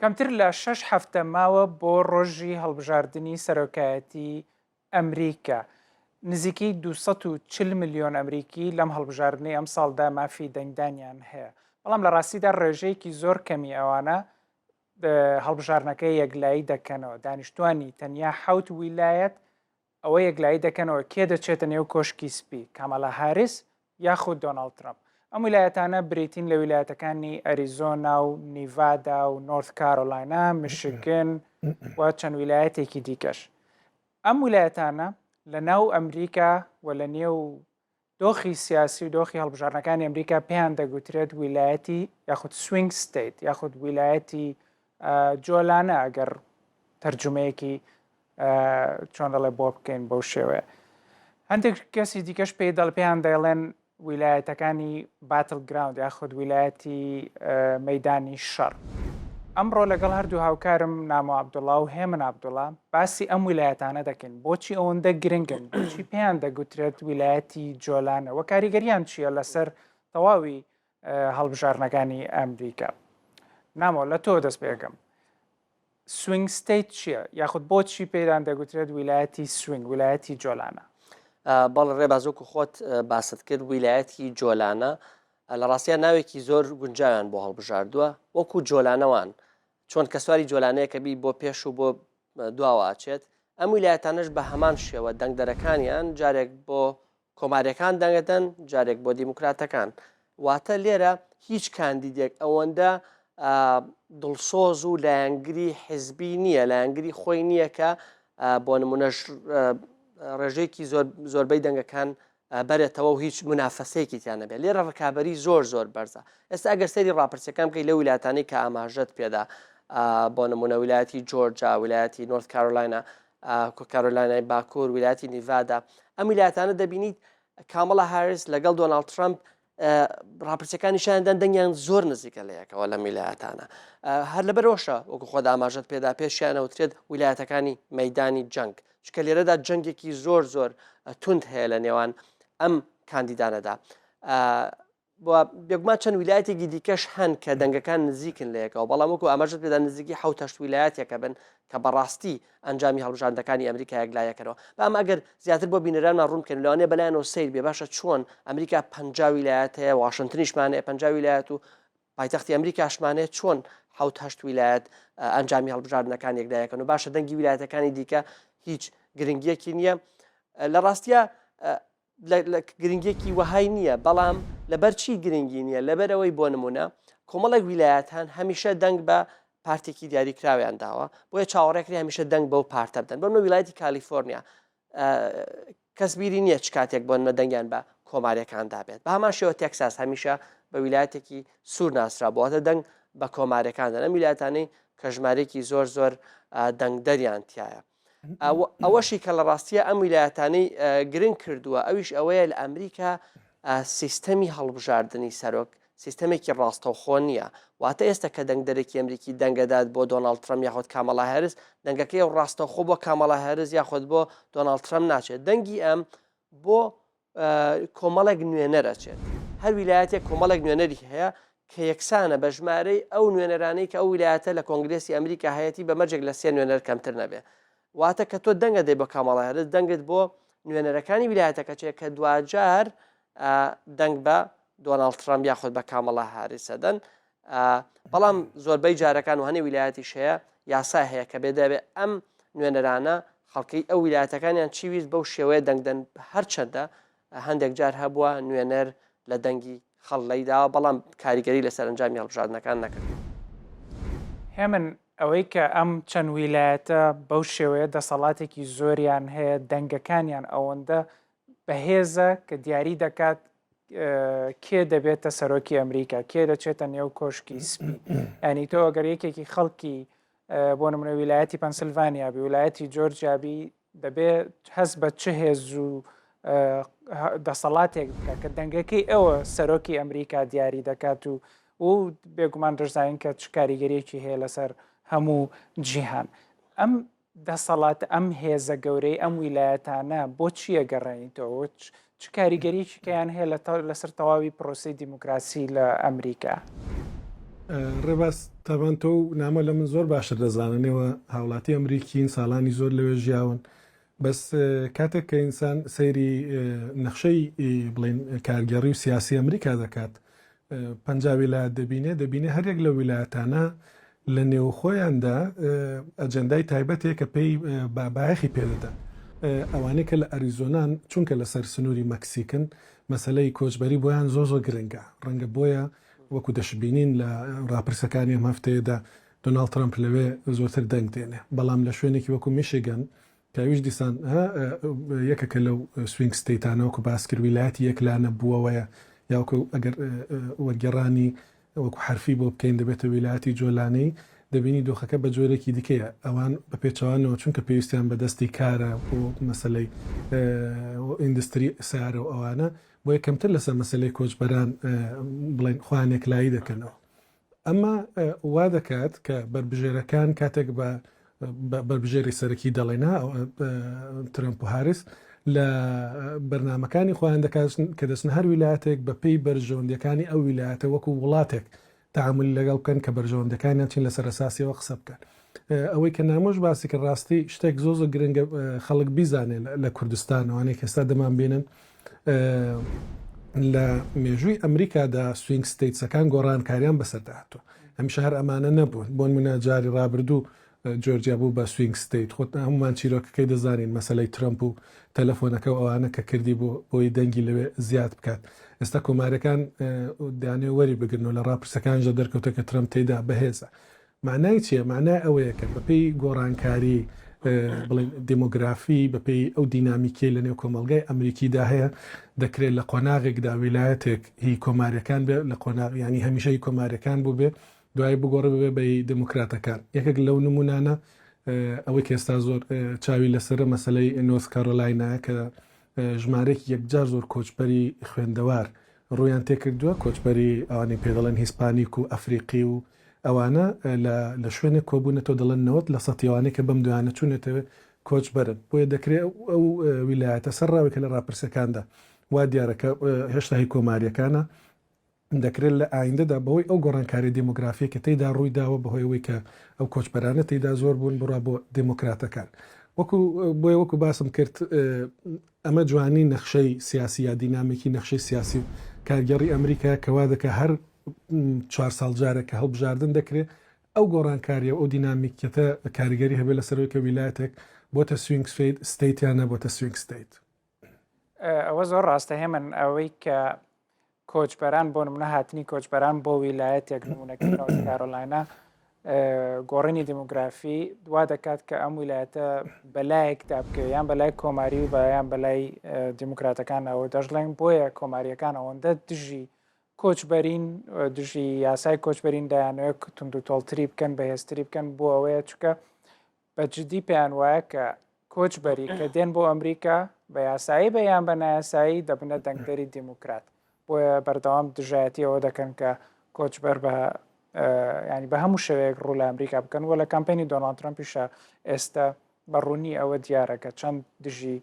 کەمتر لە شەش هەفتە ماوە بۆ ڕۆژی هەڵبژاردنی سەرۆکایەتی ئەمریکا. نزیکەی 240 ملیۆن ئەمریکی لەم هەڵبژاردنەی ئەمساڵدا مافی دەنگدانیان هەیە، بەڵام لە ڕاستیدا ڕێژەیەکی زۆر کەمی ئەوانە هەڵبژاردنەکە یەکلایی دەکەنەوە. دانیشتوانی تەنیا حەوت ویلایەت ئەوە یەکلایی دەکەنەوە کێ دەچێتە نێو کۆشکی سپی، کامالا هاریس یاخود دۆناڵد ترەمپ. ئەم ویلایەتانە بریتین لە ویلایەتەکانی ئەریزۆنا و نیڤادا و نۆرث کارۆلاینا، میشیگن و چەند ویلایەتێکی دیکەش. ئەم ویلایەتانە لە ناو ئەمریکا و لە نێو دۆخی سیاسی و دۆخی هەڵبژاردنەکانی ئەمریکا پێیان دەگوترێت ویلایەتی یاخود swing state یاخود ویلایەتی جۆلانە ئەگەر تەرجومەیەکی چۆن دەڵێ بۆ بکەین بەو شێوەیە هەندێک کەسی دیکەش پێی دەڵ پێیان دەڵێن ویلایەتەکانی battleground یاخود ویلایەتی مەدانی شەڕ. ئەمڕۆ لەگەڵ هەردوو هاوکارم نامۆ عەبدوڵا و هێمن عەبدوڵا باسی ئەم ویلایەتانە دەکەین، بۆچی ئەوەندە گرنگن، بۆچی پێیان دەگوترێت ویلایەتی جۆلانە و کاریگەریان چییە لەسەر تەواوی هەڵبژاردنەکانی ئەمریکا. نامۆ لە تۆ دەست پێکەم. swing state چییە یاخود بۆچی پێیان دەگوترێت ویلایەتی swing ویلایەتی جۆلانە؟ بەڵێ ڕێباز وەکو خۆت باست کرد ویلایەتی جۆلانە لە ڕاستیا ناوێکی زۆر گونجاویان بۆ هەڵبژاردووە وەکو جۆلانەوان چۆن کە سواری جۆلانەیەکە بی بۆ پێش و بۆ دواوە ئەچێت ئەم ویلایەتانەش بە هەمان شێوە دەنگدەرەکانیان جارێک بۆ کۆماریەکان دەنگەدەن جارێک بۆ دیموکراتەکان واتە لێرە هیچ کاندیدێک ئەوەندە دڵسۆز و لایەنگری حزبی نییە لایەنگری خۆی نییە کە بۆ نمونەش ڕێژەیەکی زۆر زۆربەی دەنگەکان بەرێتەوە و هیچ مونافەسەیەکی تیا نەبێت لێرە ڕکابەری زۆر زۆر بەرزە ئێستا ئەگەر سەیری ڕاپرسیەکان بکەیت لە ویلایەتانەی کە ئاماژەت پێدا بۆ نمونە ویلایەتی جۆرجا ویلایەتی نۆرث کارۆلاینا کارۆلاینای باکوور ویلایەتی نیڤادا ئەم ویلایەتانە دەبینیت کامڵا هاریس لەگەڵ دۆناڵد ترەمپ ڕاپرسیەکان نیشاندان دەنگیان زۆر نزیکە لە یەکەوە لەم ویلایەتانە هەر لەبەرەوەشە وەکو خۆت ئاماژەت پێدا پێشیانەوترێت ویلایەتەکانی مەدانی جەنگ چکە لێرەدا جەنگێکی زۆر زۆر توند هەیە لە نێوان ئەم کاندیدانەدا بێگومان چەند ویلایەتێکی دیکەش هەن کە دەنگەکان نزیکن لە یەکەوە بەڵام وەکو ئاماژەت پێدا نزیکی حوتەشت ویلایەتێکە بن کە بەڕاستی ئەنجامی هەڵبژاردنەکانی ئەمریکا یەکلایەکەنەوە. بەڵام ئەگەر زیاتر بۆ بینەرانمان ڕوون بکەین، لەوانەیە بەلایانەوە سەیر بێ، باشە چۆن ئەمریکا 50 ویلایەت هەیە، واشنتنیشمان هەیە 50 ویلایەت و پایتەختی ئەمریکاشمان هەیە، چۆن حەوت هەشت ویلایەت ئەنجامی هەڵبژاردنەکان یەکلایەکەن و باشە دەنگی ویلایەتەکانی دیکە هیچ گرنگیەکی نییە؟ لە ڕاستیا گرنگیەکی وەهای نییە، بەڵام لەبەر چی گرنگی نییە؟ لەبەر ئەوەی بۆ نمونە کۆمەڵێک ویلایەت هەن هەمیشە دەنگ بە پارتێکی دیاریکراویان داوە، بۆیە چاوەڕێکرێ هەمیشە دەنگ بەو پارتە بدەن. بۆ نمونە ویلایەتی کالیفۆرنیا کەس بیری نییە چ کاتێک بۆ نمونە دەنگیان بە کۆماریەکان دابێت. بە هەمان شێوە تێکساس هەمیشە بە ویلایەتێکی سوور ناسرا بووەتە دەنگ بە کۆماریەکان دەن، ئەم ویلایەتانەی کە ژمارەیەکی زۆر زۆر دەنگدەریان تایە. ئەوەشی کە لە ڕاستیە ئەم ویلایەتانەی گرنگ کردووە ئەویش ئەوەیە لە ئەمریکا سیستەمی هەڵبژاردنی سەرۆک سیستەمێکی ڕاستەوخۆ نییە واتە ئێستا کە دەنگدەرێکی ئەمریکی دەنگەدات بۆ دۆناڵد ترەمپ یاخود کامەڵا هاریس دەنگەکەی ڕاستەوخۆ بۆ کامەڵا هاریس یاخود بۆ دۆناڵد ترەمپ ناچێت دەنگی ئەم بۆ کۆمەڵێک نوێنەر ئەچێت. هەر ویلایەتێک کۆمەڵێک نوێنەری هەیە کە یەکسانە بە ژمارەی ئەو نوێنەرانەی کە ئەو ویلایەتە لە کۆنگرێسی ئەمریکا هەیەتی بە مەرجێک لە سێ نوێنەر کەمتر نەبێ. واتە کە تۆ دەنگ ئەدەی بۆ کاماڵا هاریس دەنگت بۆ نوێنەرەکانی ویلایەتەکە چێ کە دواجار دەنگ بە دۆناڵد ترەمپ یاخود بە کاماڵا هاریس ئەدەن. بەڵام زۆربەی جارەکان و هەنێ ویلایەتیش هەیە یاسا هەیە کە بێ دەبێ ئەم نوێنەرانە خەڵکی ئەو ویلایەتەکانیان چی ویست بەو شێوەیە دەنگدەن هەرچەندە هەندێک جار هەبووە نوێنەر لە دەنگی خەڵ لەیداوە بەڵام کاریگەری لەسەر ئەنجامی هەڵبژاردنەکان نەکردووە. هێمن، ئەوەی کە ئەم چەند ویلایەتە بەو شێوەیە دەسەڵاتێکی زۆریان هەیە، دەنگەکانیان ئەوەندە بەهێزە کە دیاری دەکات کێ دەبێتە سەرۆکی ئەمریکا، کێ دەچێتە نێو کۆشکی سپی. ینی تۆ ئەگەر یەکێکی خەڵکی بۆ نمونە ویلایەتی پەنسلڤانیا بی ویلایەتی جۆرجیا بی دەبێ هەست بە چ هێز و دەسەڵاتێک بکە کە دەنگەکەی ئەوە سەرۆکی ئەمریکا دیاری دەکات و و بێگومان دەشزانین کە چ کاریگەریەکی هەیە لەسەر هەموو جیهان ئەم دەسەڵات ئەم هێزە گەورەی ئەم ویلایەتانە بۆ چییە گەڕێنیتەوە چ کاریگەریەکیان هەیە لەسەر تەواوی پرۆسی دیموکراسی لە ئەمریکا؟ ڕێباز تەبان تۆ و نامۆ لە من زۆر باشتر دەزانن ئێوە هاوڵاتی ئەمریکین ساڵانی زۆر لەوێ ژیاون بەس کاتێک کە ئینسان سەیری نەخشەی بڵێن کارگێڕی و سیاسی ئەمریکا دەکات 50 ویلایەت دەبینێ دەبینێ هەریەک لە ویلایەتانە لە نێوخۆیاندا ئەجەندای تایبەتێک کە پێی بایەخی پێدەدەن ئەوانەی کە لە ئەریزۆنان چونکە لەسەر سنووری مەکسیکن مەسلەی کۆچبەری بۆیان زۆر زۆر گرنگە ڕەنگە بۆیە وەکو دەشبینین لە ڕاپرسەکانی ئەم هەفتەیەدا دۆناڵد ترەمپ لەوێ زۆرتر دەنگ دێنێ، بەڵام لە شوێنێکی وەکو میشیگەن کە ئەویش دیسان یەکێکە لەو swing state انە وەکو باس کرد ویلایەتی یەکلانەبووەوەیە یا وەکو ئەگەر وەرگێڕانی وەکو حەرفی بۆ بکەین دەبێتە ویلایەتی جۆلانەی دەبینی دۆخەکە بە جۆرێکی دیکەیە ئەوان بە پێچەوانەوە چونکە پێویستیان بە دەستی کارە بۆ مەسەلەی ئیندستری سەیارە و ئەوانە بۆیە کەمتر لەسەر مەسەلەی کۆچبەران بڵێن خۆیان یەکلایی دەکەنەوە. ئەمە وا دەکات کە بەربژێرەکان کاتێک بە بەربژێری سەرەکی دەڵێن ترەمپ و هاریس لە بەرنامەکانی خۆیان دەکات کە دەچنە هەر ویلایەتێک بە پێی بەرژەوەندیەکانی ئەو ویلایەتە وەکو وڵاتێک تەعامولی لەگەڵ بکەن کە بەرژەوەندەکانیان چین لەسەر ئەساسیەوە قسە بکەن. ئەوەی کە نامۆش باسی کرد ڕاستی شتێک زۆر زۆر گرنگە خەڵک بیزانێ لە کوردستان ئەوانەی کە ئێستا دەمانبینن لە مێژووی ئەمریکادا swing states ەکان گۆڕانکاریان بەسەردا هاتووە هەمیشە هەر ئەمانە نەبوون بۆ نمونە جاری ڕابردوو جۆرجیا بوو بە swing state خۆت هەمومان چیرۆکەکەی دەزانین مەسەلەی ترەمپ و تەلەفۆنەکە و ئەوانە کە کردی بۆ بۆی دەنگی لەوێ زیاد بکات ئێستا کۆمارەکان دانێ وەری بگرن و لە ڕاپرسەکانیشدا دەرکەوتە کە ترەمپ تێیدا بەهێزە معنای چییە؟ معنای ئەوەیە کە بەپێی گۆڕانکاری بڵێن دیمۆگرافی بەپێی ئەو دینامیکیەی لە نێو کۆمەڵگای ئەمریکیدا هەیە دەکرێت لە قۆناغێکدا ویلایەتێک هی کۆماریەکان بێ لە قۆناغ ینی هەمیشە هی کۆماریەکان بوو بێ دوایی بگۆڕێ ببێ بە هی دێموکراتەکان. یەکێک لەو نموونانە ئەوەی کە ئێستا زۆر چاوی لەسەرە مەسەلەی نۆرس کارۆلاینایە کە ژمارەیەکی یەکجار زۆر کۆچبەری خوێندەوار ڕوویان تێکردووە، کۆچبەری ئەوانەی پێ دەڵێن هیسپانیک و ئەفریقی و ئەوانە لە شوێنێک کۆبوونەتەوە دەڵێن 90 لە سەتی ئەوانەی کە بەم دوایانە چوونەتەوێ کۆچبەرن. بۆیە دەکرێ ئەو ویلایەتە سەر ڕاوی کە لە ڕاپرسیەکاندا وا دیارە کە هێشتا هی کۆمارییەکانە، دەکرێت لە ئایندەدا بەهۆی ئەو گۆڕانکاریە دێمۆگرافیە کە تێیدا ڕووی داوە بەهۆی ئەوەی کە ئەو کۆچبەرانە تێیدا زۆر بوون بڕا بۆ دێمۆکراتەکان وەکو بۆیە وەکو باسم کرد ئەمە جوانی نەخشەی سیاسی یا دینامیکی نەخشەی سیاسی و کارگێڕی ئەمریکا کە وا دەکا هەر چوار ساڵ جارێک کە هەڵبژاردن دەکرێت ئەو گۆڕانکاریە و ئەو دینامیکیەتە کاریگەری هەبێت لەسەر ئەوەی کە ویلایەتێک بۆتە swing state یان نەبۆتە swing state. ئەوە زۆر ڕاستە هێمن ئەوەی کە کۆچبەران بۆ نمونە هاتنی کۆچبەران بۆ ویلایەتێک نمونەکە نۆرت کارۆلاینا گۆڕینی دیموگرافی وا دەکات کە ئەم ویلایەتە بەلایەکدا بکەوێت یان بەلای کۆماری و بەیان بەلای دیموکراتەکانەوە دەشڵێن بۆیە کۆماریەکان ئەوەندە دژی کۆچبەرین دژی یاسای کۆچبەرین دەیانەوێت توندوتۆڵتری بکەن بەهێزتری بکەن بۆ ئەوەیە چکە بە جدی پێیان وایە کە کۆچبەری کە دێن بۆ ئەمریکا بە یاسایی بە یان بە نایاسایی دەبنە دەنگدەری دیموکرات بۆیە بەردەوام دژایەتی ئەوە دەکەن کە کۆچبەر بە ینی بە هەموو شێوەیەک ڕوو لە ئەمریکا بکەن و لە کامپینی دۆناڵد ترەمپیشە ئێستا بە ڕوونی ئەوە دیارە کە چەند دژی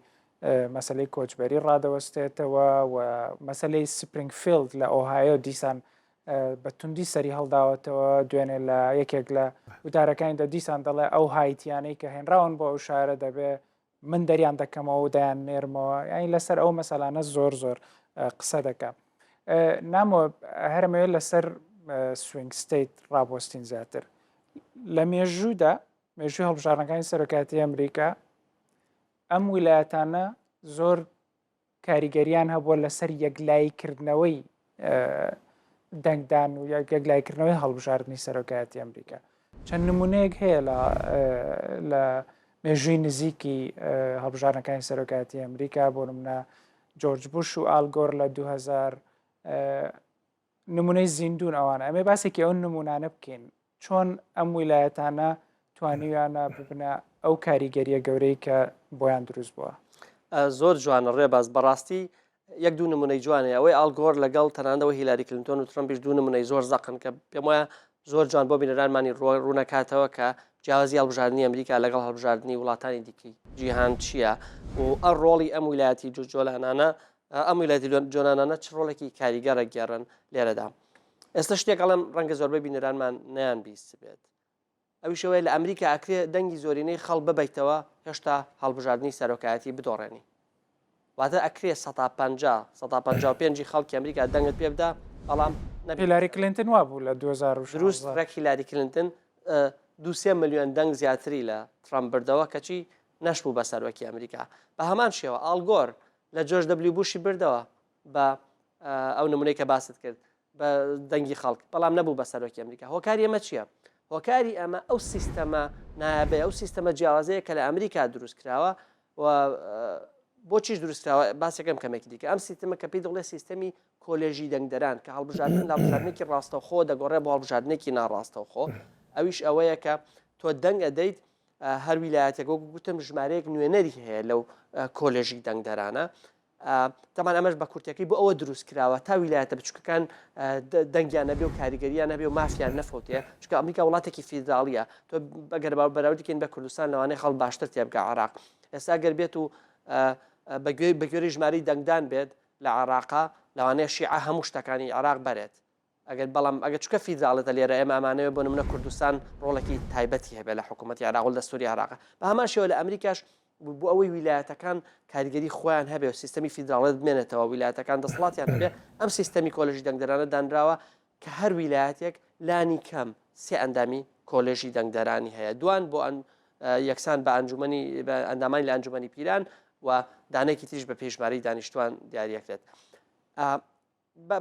مەسلەی کۆچبەری ڕادەوەستێتەوە و مەسلەی سپرینگفیلد لە ئۆهایۆ دیسان بە توندی سەری هەڵداوەتەوە دوێنێ لە یەکێک لە وتارەکانیدا دیسان دەڵێ ئەو هایتیانەی کە هێنراون بۆ ئەو شارە دەبێ من دەریان دەکەمەوە و دەیان نێرمەوە یانی لەسەر ئەو مەسەلانە زۆر زۆر قسە دەکا نامۆ هەرمەوێت لەسەر swing state ڕابۆستین زیاتر لە مێژوودا مێژووی هەڵبژاردنەکانی سەرۆکایەتی ئەمریکا ئەم ویلایەتانە زۆر کاریگەریان هەبووە لەسەر یەکلایی کردنەوەی دەنگدان و یەکلایکردنەوەی هەڵبژاردنی سەرۆکایەتی ئەمریکا چەند نمونەیەک هەیە لە لە مێژووی نزیکی هەڵبژاردنەکانی سەرۆکایەتی ئەمریکا بۆ نمونە جۆرج بوش و ئالگۆر لە 2000 نمونەی زیندون ئەوانە ئەمێ باسێکی ئەو نمونانە بکەین چۆن ئەم ویلایەتانە توانیویانە ببنە ئەو کاریگەریە گەورەی کە بۆیان دروست بووە؟ زۆر جوانە ڕێباز بەڕاستی یەک دوو نمونەی جوانەیە ئەوەی ئاڵگۆر لەگەڵ تەنانەوە هیلاری کلینتۆن و ترەمپیش دوو نمونەی زۆر زەقن کە پێم وایە زۆر جوان بۆ بینەرانمانی ڕوونەکاتەوە کە جیاوازی هەڵبژاردنی ئەمریکا لەگەڵ هەڵبژاردنی وڵاتانی دیکەی جیهان چییە و ئە ڕۆڵی ئەم ویلایەتی جۆلانانە ئەم ویلایەتی جۆلانانە چ ڕۆڵێکی کاریگەرە گێڕن لێرەدا. ئێستا شتێک ئەڵێم ڕەنگە زۆربەی بینەرانمان نەیان بیستبێت ئەویش ئەوەیە لە ئەمریکا ئەکرێ دەنگی زۆرینەی خەڵ ببەیتەوە هێشتا هەڵبژاردنی سەرۆکایەتی بدۆڕێنی واتە ئەکرێ سەتا 50 سەتا 55 خەڵکی ئەمریکا دەنگت پێ بدا بەڵام هیلاری کلینتن وابوو لە 2016 دروست ڕێک هیلاری کلینتن دوسێ ملیۆن دەنگ زیاتری لە ترامپ بردەوە کەچی نەشبوو بە سەرۆکی ئەمریکا بە هەمان شێوە ئاڵگۆر لە جۆرج دەبلیو بوشی بردەوە بە ئەو نمونەی کە باست کرد بە دەنگی خەڵک بەڵام نەبوو بە سەرۆکی ئەمریکا هۆکاری ئەمە چییە؟ هۆکاری ئەمە ئەو سیستەمە نایابەیە ئەو سیستەمە جیاوازەیە کە لە ئەمریکا دروست کراوە و بۆچیش دروستکراوە باسەکەم کەمێکی دیکە ئەم سیستەمە کە پێی دەڵێ سیستەمی کۆلێژی دەنگدەران کە هەڵبژاردن لە هەڵبژاردنێکی ڕاستەوخۆ دەگۆڕێ بۆ هەڵبژاردنێکی ناڕاستەوخۆ ئەویش ئەوەیە کە تۆ دەنگ ئەدەیت هەر ویلایەتێک وەکو گوتم ژمارەیەک نوێنەری هەیە لەو کۆلێژی دەنگدەرانە تەبعەن ئەمەش بە کورتەکەی بۆ ئەوە دروست کراوە تا ویلایەتە بچوکەکان دەنگیان نەبێ و کاریگەریان نەبێ و مافیان نەفەوتێ چونکە ئەمریکا وڵاتێکی فیدراڵیە تۆ ئەگەر بەراوردی کەین بە کوردستان لەوانەیە خەڵک باشتر تێبگا عێراق ئێستا گەر بێت و بە گوێرەی ژمارەی دەنگدان بێت لە عێراقا لەوانەیە شیعە هەموو شتەکانی عێراق بەرێت ئەگەر بەڵام ئەگەر چونکە فیدراڵێتە لێرە ئێمە ئەمانەوێ بۆ نمونە کوردستان ڕۆڵێکی تایبەتی هەبێ لە حکوومەتی عێراق و دەستوری عێراق بە هەمان شێوە لە ئەمریکاش بۆ ئەوەی ویلایەتەکان کاریگەری خۆیان هەبێ و سیستەمی فیدراڵێت بمێنێتەوە ویلایەتەکان دەسەڵاتیان هەبێ ئەم سیستەمی کۆلێژی دەنگدەرانە دانراوە کە هەر ویلایەتێک لانی کەم سێ ئەندامی کۆلێژی دەنگدەرانی هەیە دوان بۆ ئەن یەکسان بە ئەنجومەنی بە ئەندامانی لە ئەنجومەنی پیران و دانێکی تریش بە پێشماری دانیشتوان دیاریەکرێت.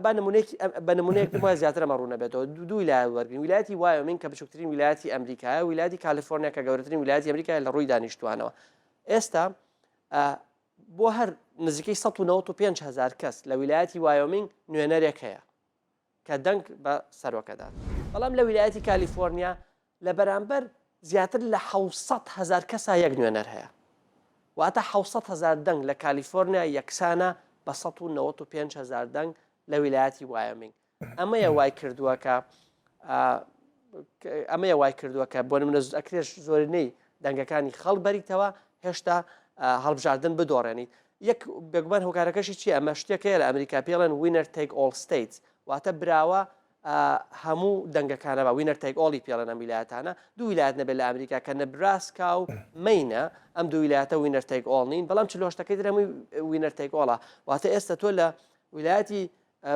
با نمونەیەکی بە نمونەیەک پێم وایە زیاتر ئەمە ڕوون نەبێتەوە دوو ویلایەت وەرگرین ویلایەتی وایۆمینگ کە بچووکترین ویلایەتی ئەمریکایە ویلایەتی کالیفۆرنیا کە گەورەترین ویلایەتی ئەمریکایە لە ڕووی دانیشتوانەوە ئێستا بۆ هەر نزیکەی 195 هزار کەس لە ویلایەتی وایۆمینگ نوێنەرێک هەیە کە دەنگ بە سەرۆکەدات بەڵام لە ویلایەتی کالیفۆرنیا لە بەرامبەر زیاتر لە 600 هزار کەسا یەک نوێنەر هەیە. واتە 600 هزار دەنگ لە کالیفۆرنیا یەکسانە بە 195 هزار دەنگ لە ویلایەتی وایۆمینگ. ئەمەیە وای کردووە کە ئەمەیە وای کردووە کە بۆ نمونە ئەکرێش زۆرینەی دەنگەکانی خەڵک بەریتەوە هێشتا هەڵبژاردن بدۆڕێنیت یەک بێگومان هۆکارەکەشی چیە ئەمە شتێک هەیە لە ئەمریکا پێڵێن winner take all states واتە براوە هەموو دەنگەکانە بە winner take all ی پێڵێن ئەم ویلایەتانە دوو ویلایەت نەبێت لە ئەمریکا کە نەبراسکا و مەینە ئەم دوو ویلایەتە winner take all نین بەڵام چلۆشتەکەی تر هەمووی winner take all ە واتە ئێستا تۆ لە ویلایەتی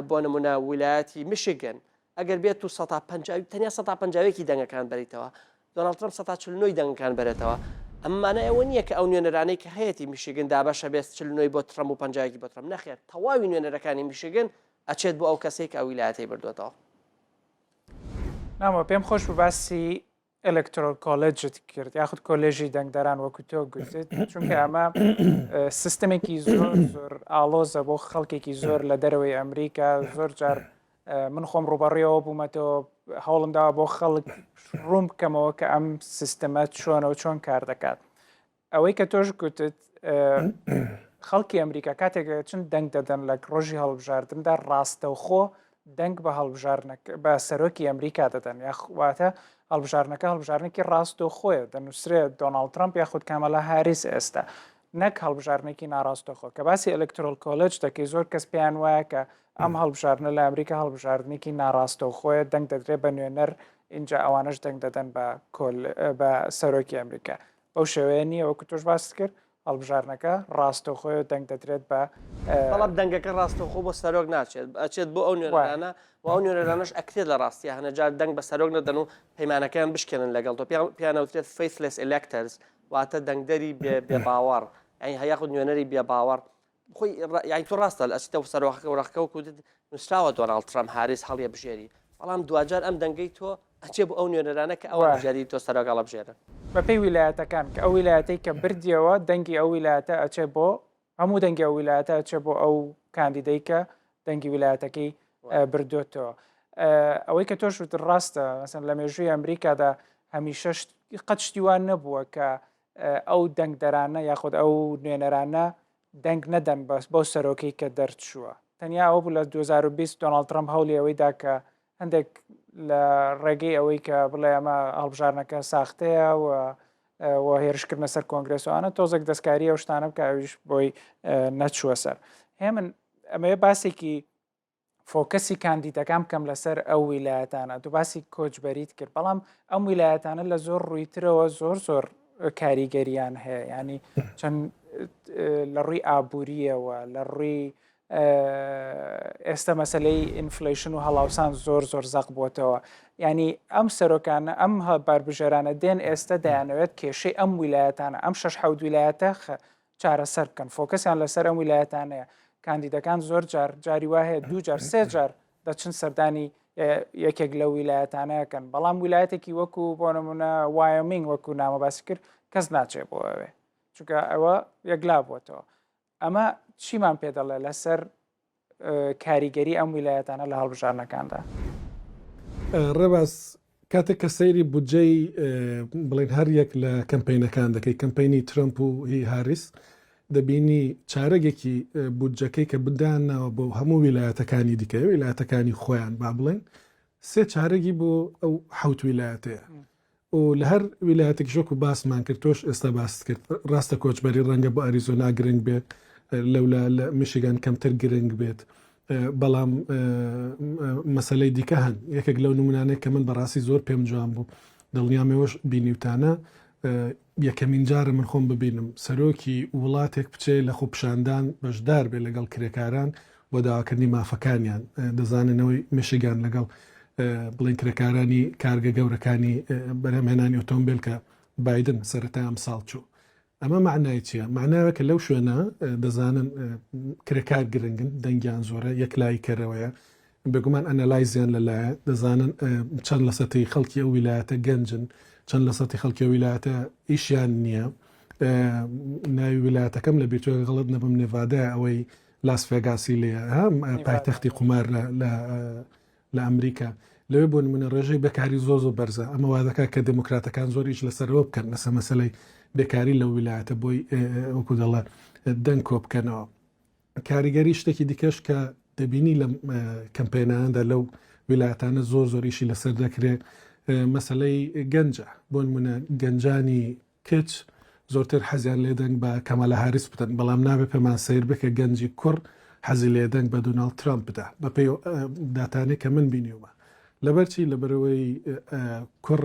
بۆ نمونە ویلایەتی میشیگن ئەگەر بێت و سەتا پەنجا تەنیا سەتا پەنجاوێکی دەنگەکان بەریتەوە دۆناڵد ترەمپ سەتا 49 دەنگەکان بەرێتەوە ئەمە مانای ئەوە نییە کە ئەو نوێنەرانەی کە هەیەتی میشیگن دابەشە بێت 49 بۆ ترەمپ و پەنجایەکی بۆ ترەمپ نەخێر تەواوی نوێنەرەکانی میشیگن ئەچێت بۆ ئەو کەسەی کە ئەو ویلایەتەی بردوێتەوە. نامۆ پێم خۆش بوو باسی electoral college ت کرد یاخود کۆلێژی دەنگدەران وەکو تۆ گوتت چونکە ئەمە سیستمێکی زۆر زۆر ئاڵۆزە بۆ خەڵکێکی زۆر لە دەرەوەی ئەمریکا زۆر جار من خۆم ڕوبەڕیەوە بوومەتەوە هەوڵم داوە بۆ خەڵک ڕوون بکەمەوە کە ئەم سیستەمە چۆنە و چۆن کار دەکات ئەوەی کە تۆش گوتت خەڵکی ئەمریکا کاتێک چون دەنگ دەدەن لە ڕۆژی هەڵبژاردندا ڕاستەوخۆ دەنگ بە هەڵبژاردنەکە بە سەرۆکی ئەمریکا دەدەن یاخواتە هەڵبژاردنەکە هەڵبژاردنێکی ڕاستەوخۆیە دەنووسرێت دۆناڵد ترامپ یاخود کامەلا هاریس ئێستا نەک هەڵبژاردنێکی ناڕاستەخۆ کە باسی electoral college دەکەی زۆر کەس پێیان وایە کە ئەم هەڵبژاردنە لە ئەمریکا هەڵبژاردنێکی ناڕاستەوخۆیە دەنگ دەدرێت بە نوێنەر اینجا ئەوانش دەنگ دەدەن بە کۆل بە سەرۆکی ئەمریکا بەو شێوەیە نییە وەکو تۆش باست کرد هەڵبژاردنەکە ڕاستەوخۆیە دەنگ دەدرێت بە بەڵام دەنگەکە ڕاستەوخۆ بۆ سەرۆک ناچێت ئەچێت بۆ ئەو نوێنەرانە و ئەو نوێنەرانەش ئەکرێت لە ڕاستیا هەنە جار دەنگ بە سەرۆک نەدەن و پەیمانەکەیان بشکێنن لەگەڵ تۆ پێیان ئەوترێت faithless electors واتە دەنگدەری بێ بێ باوەڕ یانی یاخود نوێنەری بێ باوەڕ خۆی یانی تۆ ڕاستە ئەچیتە سەرۆکەکە وەرەقەکە وەکو نووسراوە دۆناڵد ترەمپ هاریس هەڵیەبژێری بەڵام دواجار ئەم دەنگەی تۆ ئەچێ بۆ ئەو نوێنەرانە کە ئەوان بژێری تۆ سەرۆک هەڵەبژێرن. بەپێی ویلایەتەکان کە ئەو ویلایەتەی کە بردیەوە دەنگی ئەو ویلایەتە ئەچێ بۆ هەموو دەنگی ئەو ویلایەتە ئەچێ بۆ ئەو کاندیدەی کە دەنگی ویلایەتەکەی بردوێتەوە. ئەوەی کە تۆش وتت ڕاستە مەسەن لە مێژووی ئەمریکادا هەمیشە قەت شتی وا نەبووە کە ئەو دەنگدەرانە یاخود ئەو نوێنەرانە دەنگ نەدەن بەس بەو سەرۆکەی کە دەرچووە. تەنیا ئەوە بوو لە 2020 دۆناڵد ترەمپ هەوڵی ئەوەی دا کە هەندێک لە ڕێگەی ئەوەی کە بڵێ ئەمە هەڵبژاردنەکە ساختەیە و و هێرشکردنە سەر کۆنگرێس و ئەوانە تۆزێک دەستکاری ئەو شتانە بکە ئەویش بۆی نەچووە سەر. هێمن ئەمەوێ باسێکی. focus ی کاندیدەکان بکەم لەسەر ئەو ویلایەتانە تو باسی کۆچبەریت کرد بەڵام ئەم ویلایەتانە لە زۆر ڕوویترەوە زۆر زۆر کاریگەریان هەیە ینی چەند لە ڕووی ئابووریەوە لە ڕووی ئێستا مەسلەی inflation و هەڵاوسان زۆر زۆر زەق بووەتەوە ینی ئەم سەرۆکانە ئەم بەربژێرانە دێن ئێستا دەیانەوێت کێشەی ئەم ویلایەتانە ئەم شش حەوت ویلایەتە چارەسەر بکەن focus یان لەسەر ئەم ویلایەتانەیە کاندیدەکان زۆر جار جاری وا هەیە دوو جار سێ جار دەچن سەردانی یەکێک لەو ویلایەتانەکەن بەڵام ویلایەتێکی وەکو بۆ نمونە وایۆمینگ وەکو نامە باسی کرد کەس ناچێ بۆ ئەوێ چونکە ئەوە یەکلا بووەتەوە ئەمە چیمان پێ دەڵێ لەسەر کاریگەری ئەم ویلایەتانە لە هەڵبژاردنەکاندا؟ ڕێباز، کاتێک کە سەیری بودجەی بڵێن هەر یەک لە کەمپەینەکان دەکەی، کەمپەینی ترەمپ و هی هاریس، دەبینی چارەگێکی بودجەکەی کە دایانناوە بۆ هەموو ویلایەتەکانی دیکە، ویلایەتەکانی خۆیان با بڵێن، سێ چارەگی بۆ ئەو حەوت ویلایەتەیە. و لە هەر ویلایەتێکیش وەکو باسمان کرد تۆش ئێستا باست کرد ڕاستە کۆچبەری ڕەنگە بۆ ئەریزۆنا گرنگ بێت لەولا لە میشیگان کەمتر گرنگ بێت بەڵام مەسلەی دیکە هەن یەکێک لەو نمونانەی کە من بەڕاستی زۆر پێم جوان بوو دڵنیامەوەش بینیوتانە یەکەمین جارە من خۆم ببینم سەرۆکی وڵاتێک بچێ لە خۆپیشاندان بەشدار بێ لەگەڵ کرێکاران بۆ داواکردنی مافەکانیان دەزاننەوەی میشیگان لەگەڵ بڵێن کرێکارانی کارگە گەورەکانی بەرهەمهێنانی ئۆتۆمبیل کە بایدن سەرەتای ئەمساڵ چوو ئەمە معنای چییە؟ معناوە کە لەو شوێنە دەزانن کرێکار گرنگن دەنگیان زۆرە یەکلایی کەرەوەیە بێگومان analyze یان لەلایە دەزانن چەند لە سەتی خەڵکی ئەو ویلایەتە گەنجن چەند لە سەتی خەڵکی ئەو ویلایەتە ئیشیان نییە ناوی ویلایەتەکەم لە بیرچووە غەڵەت نەبم نێڤادایە ئەوەی لاس ڤێگاسی لێیە پایتەختی قومار لە لە ئەمریکا لەوێ بۆ نمونە ڕێژەی بێکاری زۆر زۆر بەرزە ئەمە وا دەکات کە دێموکراتەکان زۆر ئیش لەسەرەوە بکەن لەسەر مەسەلەی بێکاری لەو ویلایەتە بۆی وەکو دەڵێ دەنگ کۆ بکەنەوە کاریگەری شتێکی دیکەش کە دەبینی لەم کەمپێناندا لەو ویلایەتانە زۆر زۆر ئیشی لەسەر دەکرێت مەسلەی گەنجە بۆ نمونە گەنجانی کچ زۆرتر حەزیان لێ دەنگ بە کامالا هاریس بدەن، بەڵام نابێ پێمان سەیر بێ کە گەنجی کوڕ حەزی لێ دەنگ بە دۆناڵد ترامپ بدا، بەپێی ئەو داتانەی کە من بینیومە. لەبەرچی؟ لەبەرئەوەی کوڕ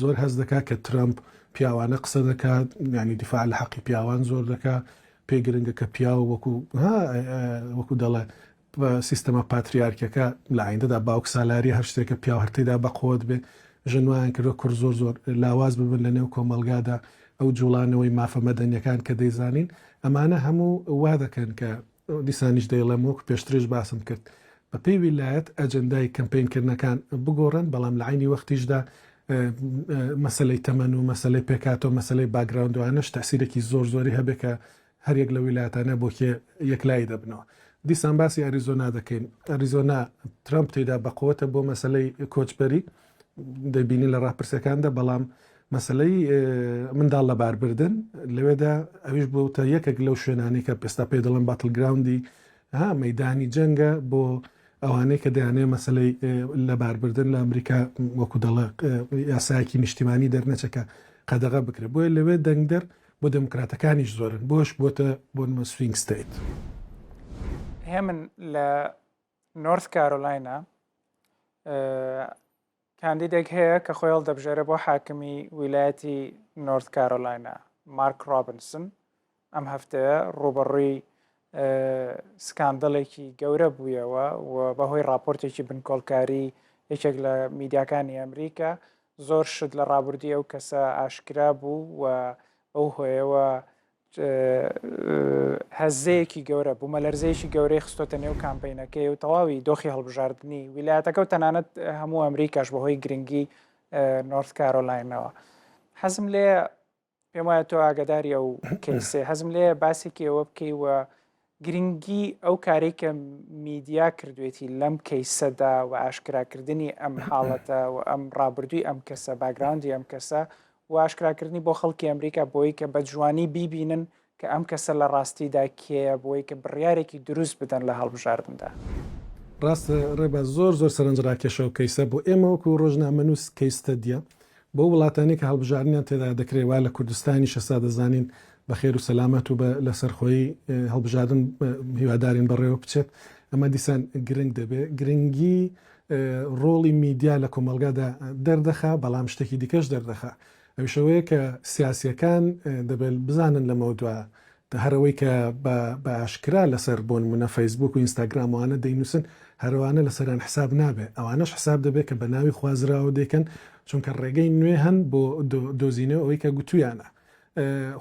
زۆر هەست دەکا کە ترامپ پیاوانە قسە دەکا، یانی دیفاع لە حەقی پیاوان زۆر دەکا، پێی گرنگە کە پیاو وەکو ها وەکو دەڵێ سیستەمە پاتریارکیەکە لە ئایندەدا باوکسالاری هەر شتێکە پیاو هەر تێیدا بەقوەت بێ، ژن وایان کردوە کوڕ زۆر زۆر لاواز ببن لە نێو کۆمەڵگادا، ئەو جوڵانەوەی مافە مەدەنیەکان کە دەیزانین ئەمانە هەموو وا دەکەن کە دیسانیش دەیڵێم وەک پێشتریش باسم کرد بە پێی ویلایەت ئەجندای کەمپەین کردنەکان بگۆڕن بەڵام لە عەینی وەختیشدا مەسەلەی تەمەن و مەسەلەی پێکهاتە و مەسەلەی background و ئەوانەش تەئسیرێکی زۆر زۆری هەبێ کە هەریەک لەو ویلایەتانە بۆ کێ یەکلایی دەبنەوە. دیسان باسی ئەریزۆنا دەکەین. ئەریزۆنا ترەمپ تێیدا بەقوەتە بۆ مەسەلەی کۆچبەری، دەیبینین لە ڕاپرسیەکاندا، بەڵام مەسەلەی منداڵ لەباربردن لەوێدا ئەویش بۆتە یەکێک لەو شوێنانەی کە ئێستا پێی دەڵێن battleground ی ها مەیدانی جەنگە بۆ ئەوانەی کە دەیانەوێت مەسەلەی لەباربردن لە ئەمریکا وەکو دەڵێ یاسایەکی نیشتیمانی دەرنەچێت کە قەدەغە بکرێت بۆیە لەوێ دەنگدەر بۆ دێموکراتەکانیش زۆرن بۆش بۆتە بۆ نمە swing state. هێمن لە نۆرث کارۆلاینا کاندیدێک هەیە کە خۆی هەڵدەبژێرە بۆ حاکمی ویلایەتی نۆرث کارۆلاینا مارک ڕۆبنسن ئەم هەفتەیە ڕوبەڕووی scandal ێکی گەورە بوویەوە و بەهۆی راپۆرتێکی بنکۆڵکاری یەکێک لە میدیاکانی ئەمریکا زۆر شت لە ڕابردووی ئەو کەسە ئاشکرا بوو و بەو هۆیەوە هەزەیەکی گەورە بوومەلەرزەیەکی گەورەی خستۆتە نێو کامپینەکەی و تەواوی دۆخی هەڵبژاردننی ویلایەتەکە و تەنانەت هەموو ئەمریکاش بەهۆی گرنگی نۆرث کارۆلاینەوە حەزم لێ پێم وایە تۆ ئاگداری ئەو کەیسێ حەزم لێ باسێکی ئەوە بکەی و گرنگی ئەو کارەی کە میدیا کردوێتی لەم کەیسەدا و ئاشکراکردنی ئەم حاڵەتە و ئەم ڕابردووی ئەم کەسە background ی ئەم کەسە و ئاشکراکردنی بۆ خەڵکی ئەمریکا بۆی کە بە جوانی بیبینن کە ئەم کەسە لە ڕاستیدا کێیە بۆی کە بڕیارێکی دروست بدەن لە هەڵبژاردندا. ڕاستە ڕێباز زۆر زۆر سەرنجڕاکێشە ئەو کەیسە بۆ ئێمە وەکو ڕۆژنامەنووس case study ە بۆ وڵاتانی کە هەڵبژاردنیان تێدا دەکرێت وا لە کوردستانیش ئێستا دەزانین بە خێر و سەلامەت و بە لەسەرخۆیی هەڵبژاردن هیوادارین بەڕێوە بچێت. ئەمە دیسان گرنگ دەبێ. گرنگی ڕۆڵی میدیا لە کۆمەڵگادا دەردەخا، بەڵام شتێکی دیکەش دەردەخا. ئەویش ئەوەیە کە سیاسییەکان دەبێت بزانن لەمەودوا هەر ئەوەی کە بە بە ئاشکرا لەسەر بۆ نموونە فەیسبووک و ئینستاگرام وانە دەینووسن هەر ئەوانە لەسەریان حساب نابێ ئەوانەش حساب دەبێ کە بە ناوی خوازراوە دەیکەن چونکە ڕێگەی نوێ هەن بۆ دۆزینەوە ئەوەی کە گوتویانە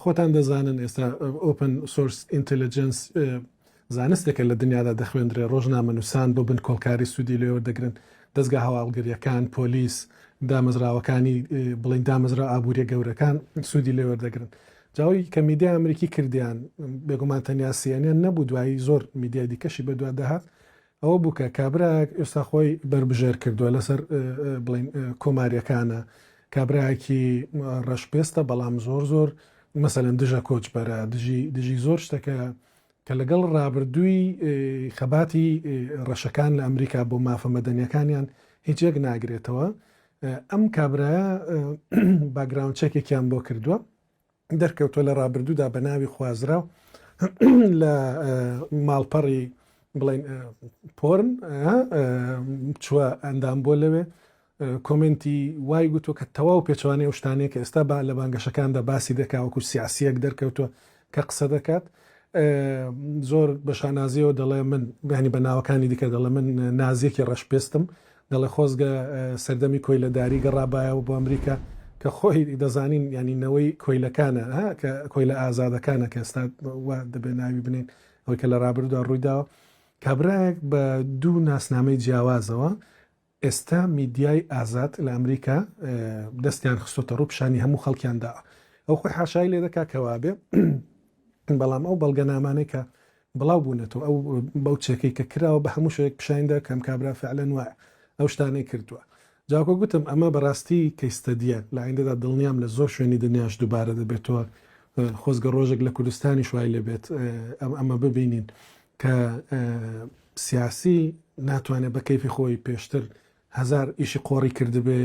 خۆتان دەزانن ئێستا open source intelligence زانستێکە لە دنیادا دەخوێندرێ، ڕۆژنامەنووسان بۆ بنکۆڵکاری سوودی لێ وەردەگرن، دەزگا هەواڵگرییەکان، پۆلیس، دامەزراوەکانی بڵێین دامەزراوە ئابوورییە گەورەکان سوودی لێ وەردەگرن. جا ئەوەی کە میدیای ئەمریکی کردیان، بێگومان تەنیا CNN نەبوو، دوایی زۆر میدیای دیکەشی بەدوادا هات، ئەوە بوو کە کابرایەک ئێستا خۆی بەربژێر کردووە لەسەر بڵێین کۆمارییەکانە، کابرایەکی ڕەشپێستە، بەڵام زۆر زۆر مەسەلەن دژە کۆچبەرە، دژی دژی زۆر شتە کە کە لەگەڵ ڕابردووی خەباتی ڕەشەکان لە ئەمریکا بۆ مافە مەدەنیەکانیان هیچ یەک ناگرێتەوە ئەم کابرایە background check ێکیان بۆ کردووە دەرکەوتووە لە ڕابردوودا بە ناوی خوازراو لە ماڵپەڕی بڵین porn چووە ئەندام بۆ لەوێ comment ی وای گوتووە کە تەواو پێچەوانەی ئەو شتانەیە کە ئێستا با لە بانگەشەکاندا باسی دەکا وەکو سیاسییەک دەرکەوتووە کە قسە دەکات زۆر بە شانازیەوە دەڵێ من یانی بە ناوەکانی دیکە دەڵێ من نازیەکی ڕەشپێستم دەڵێ خۆزگە سەردەمی کۆیلەداری گەڕابایەوە بۆ ئەمریکا کە خۆی دەزانین ینی نەوەی کۆیلەکانە کە کۆیلە ئازادەکانە کە ئێستا وا دەبێ ناوی بنین ئەوەی کە لە ڕابردوودا ڕوویداوە کابرایەک بە دوو ناسنامەی جیاوازەوە ئێستا میدیای ئازاد لە ئەمریکا دەستیان خستۆتە ڕوو پیشانی هەموو خەڵکیان داوە. ئەو خۆی حاشای لێ دەکا کە وابێ، بەڵام ئەو بەڵگەنامانەی کە بڵاو بوونەتەوە، ئەو بەو چێکەی کە کراوە بە هەموو شێوەیەک پیشانی دا کە ئەم کابرا فعلەن وایە ئەو شتانەی کردووە. جا وەکو گوتم ئەمە بەڕاستی case study یە، لە ئایندەدا دڵنیام لە زۆر شوێنی دنیاش دووبارە دەبێتەوە. خۆزگە ڕۆژێک لە کوردستانیش وای لێ بێت ئەمە ببینین کە سیاسی ناتوانێت بە کەیفی خۆی پێشتر هەزار ئیشی قۆڕی کردبێ،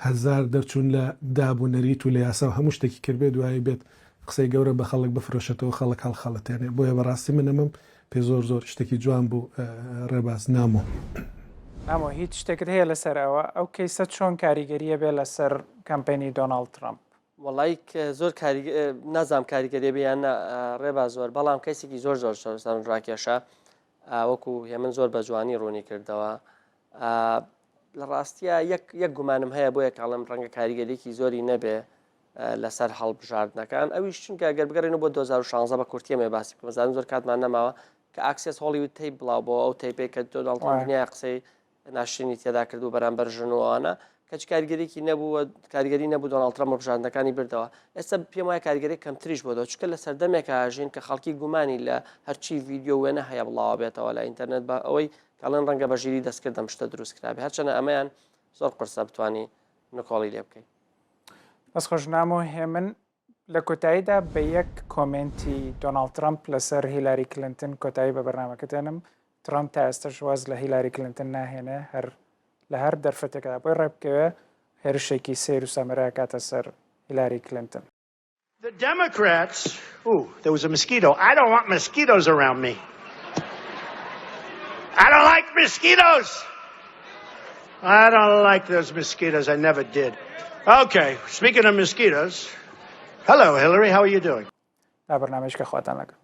هەزار دەرچوون لە داب و نەریت و لە یاسا و هەموو شتێکی کردبێ دوایی بێت قسەی گەورە بە خەڵک بفرۆشێتەوە خەڵک هەڵخەڵەتێنێ بۆیە بەڕاستی من ئەمەم پێ زۆر زۆر شتێکی جوان بوو ڕێباز نامۆ. نامۆ هیچ شتێکت هەیە لەسەر ئەوە؟ ئەو کەیسە چۆن کاریگەریە بێ لەسەر کەمپەینی دۆناڵد ترەمپ؟ وەڵای زۆر کاری نازانم کاریگەریە بێ یان نا ڕێباز زۆر بەڵام کەسێکی زۆر زۆر سەرنجڕاکێشە وەکو هێمن زۆر بە جوانی ڕوونی کردەوە لە ڕاستە یەک یەک گومانم هەیە بۆ یەکاڵم ڕەنگە کاریگەریکی زۆری نەبێ لەسەر هەڵبژاردنەکان ئەویش چونکە گەر بگەڕێنەوە بۆ 2016 بە کورتیەمێ باسی بکەم زانم زۆر کاتمان نەماوە کە Access Hollywood tape بڵاو بۆ ئەو tape ێک کە دۆناڵد ترەمپ دنیا قسەی ناشرینی تێدا کرد و بەرامبەر ژن و ئەوانە کەچ کاریگەریکی نەبوو و کاریگەری نەبوو دۆناڵد ترەمپ هەڵبژاردنەکانی بردەوە ئێستا پێم وایە کاریگەری کەمتریش بۆ دەوە چونکە لە سەردەمێکا ژین کە خەڵکی گومانی لە هەرچی ڤیدیۆ وێنە هەیە بڵاوە بێتەوە لە ئینتەرنێت بە ئەوەی کەڵێن ڕەنگە بە ژیری دەستکرد ئەم شتە دروست کرابێ هەرچەنە ئەمەیان زۆر قورسە بتانی نکۆڵی لێ بکەیت. دەست خۆش نامۆ هێمن لە کۆتاییدا بە یەک comment ی دۆناڵد ترەمپ لەسەر هیلاری کلنتن کۆتایی بە بەرنامەکە دێنم، ترەمپ تا ئێستەش واز لە هیلاری کلنتن ناهێنێ، هەر لە هەر دەرفەتێکدا بۆی ڕێبکەوێ هێرشێکی سەیر و سەمەرە ئەکاتە سەر هیلاری کلنتن. The Democrats, ooh, there was a mosquito. I don't want mosquitoes around me. I don't like mosquitoes. I don't like those mosquitoes. I never did. Okay, speaking of mosquitoes, hello Hillary, how are you doing? تا بەرنامەیش کە خواتان لەگەڵ.